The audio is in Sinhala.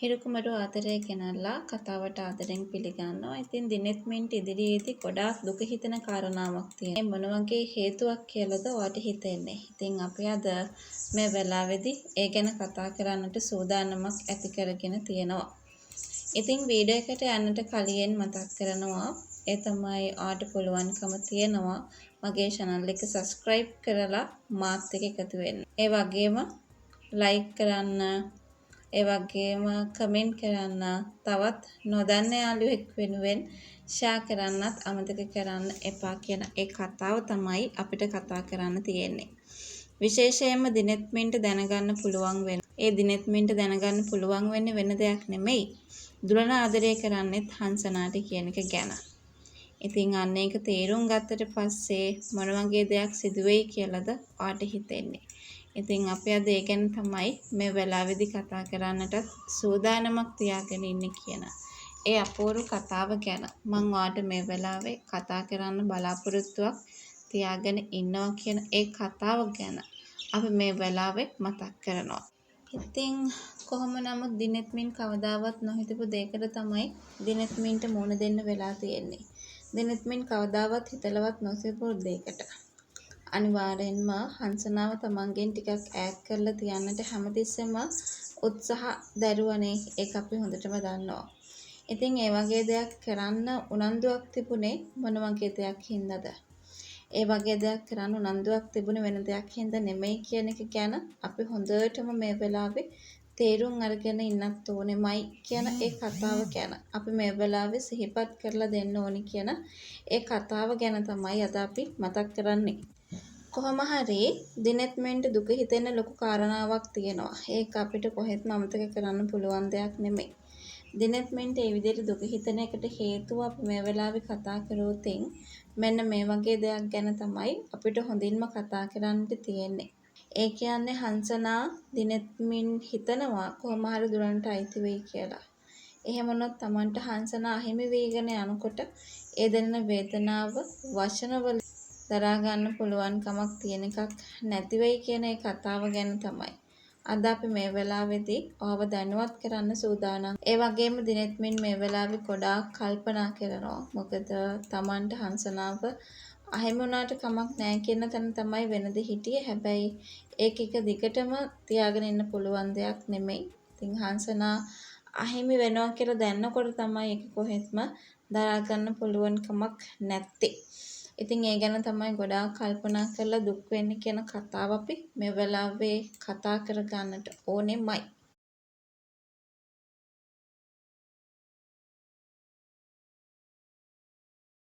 හිරු කුමරු ආදරය ගෙනල්ලා කතාවට ආදරෙන් පිළිගන්නවා. ඉතින් දිනෙත්මින්ට ඉදිරියේදී ගොඩාක් දුක හිතෙන කාරණාවක් තියෙනවා. මොන වගේ හේතුවක් කියලාද ඔයාට හිතෙන්නේ? ඉතින් අපි අද මේ වෙලාවේදී ඒ ගැන කතා කරන්නට සූදානමක් ඇති කරගෙන තියෙනවා. ඉතින් වීඩියෝ එකට යන්නට කලින් මතක් කරනවා, ඒ තමයි ඔයාට පුළුවන්කම තියෙනවා මගේ චැනල් එක සබ්ස්ක්‍රයිබ් කරලා මාත් එක්ක එකතු වෙන්න. ඒ වගේම ලයික් කරන්න, ඒ වගේම කමෙන්ට් කරන්න, තවත් නොදන්න යාළුවෙක් වෙනුවෙන් ෂෙයා කරන්නත් අමතක කරන්න එපා කියන ඒ කතාව තමයි අපිට කතා කරන්න තියෙන්නේ. විශේෂයෙන්ම දිනෙත්මින්ට දැනගන්න පුළුවන් වෙන. ඒ දිනෙත්මින්ට දැනගන්න පුළුවන් වෙන්නේ වෙන දෙයක් නෙමෙයි. දුලන ආදරය කරන්නෙත් හංසනාට කියන එක ගැන. ඉතින් අන්න ඒක තේරුම් ගත්තට පස්සේ මොන වගේ දෙයක් සිදු වෙයි කියලාද ඔයාට හිතෙන්නේ? ඉතින් අපි අද ඒ ගැන තමයි මේ වෙලාවේදී කතා කරන්නටත් සූදානමක් තියාගෙන ඉන්නේ කියන ඒ අපූර්ව කතාව ගැන මං ඔයාට මේ වෙලාවේ කතා කරන්න බලාපොරොත්තුවක් තියාගෙන ඉන්නවා කියන ඒ කතාව ගැන අපි මේ වෙලාවේ මතක් කරනවා. ඉතින් කොහොම නමුත් දිනෙත්මින් කවදාවත් නොහිතපු දෙයකට තමයි දිනෙත්මින්ට මුහුණ දෙන්න වෙලා තියෙන්නේ. දිනෙත්මින් කවදාවත් හිතලවත් නොසිතපු දෙයකට. අනිවාර්යෙන්ම හංසනාව තමන්ගෙන් ටිකක් ඈත් කරලා තියන්නට හැමතිස්සෙම උත්සාහ දැරුවනේ, ඒක අපි හොඳටම දන්නවා. ඉතින් ඒ වගේ දෙයක් කරන්න උනන්දුවක් තිබුණේ මොන වගේ දෙයක් හින්දාද? ඒ වගේ දෙයක් කරන්න උනන්දුවක් තිබුණේ වෙන දෙයක් හින්දා නෙමෙයි කියන එක ගැන අපි හොඳටම මේ වෙලාවේ තේරුම් අරගෙන ඉන්නත් ඕනෙමයි කියන ඒ කතාව ගැන අපි මේ වෙලාවේ සිහිපත් කරලා දෙන්න ඕනි කියන ඒ කතාව ගැන තමයි අද අපි මතක් කරන්නේ. කොහොම හරි දිනෙත්මින්ට දුක හිතෙන ලොකු කාරණාවක් තියෙනවා. ඒක අපිට කොහෙත්ම අමතක කරන්න පුළුවන් දෙයක් නෙමෙයි. දිනෙත්මින්ට ඒ විදිහට දුක හිතෙන එකට හේතුව අපි මේ වෙලාවේ කතා කරොතින් මෙන්න මේ වගේ දෙයක් ගැන තමයි අපිට හොඳින්ම කතා කරන්නට තියෙන්නේ. ඒ කියන්නේ හංසනා දිනෙත්මින් හිතනවා කොහොම හරි දුලනට අයිති වෙයි කියලා. එහෙම වුණොත් තමන්ට හංසනා අහිමි වීගෙන යනකොට ඒ දැනෙන වේදනාව වචනවල දරා ගන්න පුළුවන් කමක් තියෙන එකක් නැති වෙයි කියන ඒ කතාව ගැන තමයි අද අපි මේ වෙලාවේදී ඔයාව දැනුවත් කරන්න සූදානම්. ඒ වගේම දිනෙත්මින් මේ වෙලාවේ ගොඩාක් කල්පනා කරනවා. මොකද තමන්ට හංසනාව අහිමි වුණාට කමක් නෑ කියන තැන තමයි වෙනද හිටියේ. හැබැයි ඒක එක දිගටම තියාගෙන ඉන්න පුළුවන් දෙයක් නෙමෙයි. ඉතින් හංසනා අහිමි වෙනවා කියලා දැනනකොට තමයි ඒක කොහෙත්ම දරා ගන්න පුළුවන් කමක් නැත්තේ. ඉතින් ඒ ගැන තමයි ගොඩාක් කල්පනා කරලා දුක් වෙන්නේ කියන කතාව අපි මේ වෙලාවේ කතා කරගන්නට ඕනෙමයි.